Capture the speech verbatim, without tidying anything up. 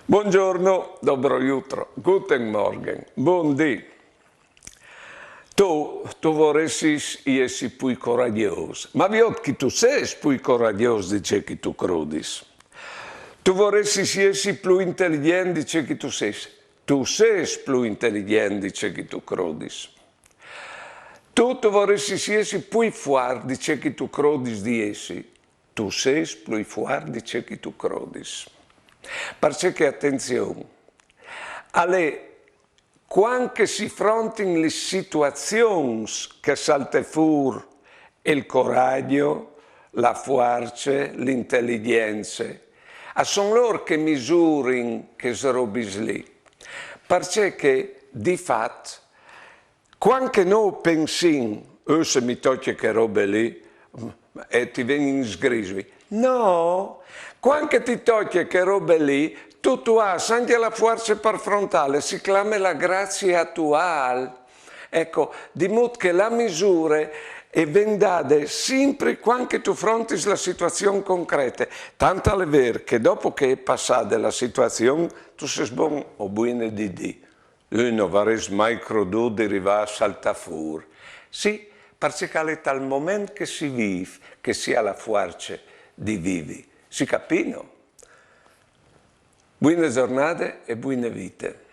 Buongiorno, dobro jutro, guten Morgen, bundì. Tu, tu voressis jessi plui coragjôs, ma viôt che tu sês plui coragjôs di ce che tu crodis. Tu voressis jessi plui inteligjent di ce che tu sês. Tu sês plui inteligjent di ce che tu crodis. Tu, tu voressis jessi plui fuart di ce che tu crodis di jessi. Tu sês plui fuart di ce che tu crodis. Parcè che, atenzion, al è cuant che si frontin lis situazions che salte fûr il coragjo, la fuarce, la inteligjence. A son lôr che misurin chês robis li. Parcè che, di fat, cuant che nô pensìn, eh, se mi tocje chê robe li, e ti ven in sgrisui. No, cuant che ti tocje chê robe li, tu, tu âs ancje la fuarce par frontâle, si clame la grazie attuâl. Eco, di mût che la misure e ven dade simpri cuant che tu frontis la situazion concrete. Tant al è vêr che dopo che e je passade la situazion, tu sês bon o buine di dî: «Jo no varès mai crodût di rivâ a saltâ fûr.» Sì, parcè che al è tal moment che si vîf che si à la fuarce di vivi. Si capì, no? Buine zornade e buine vite.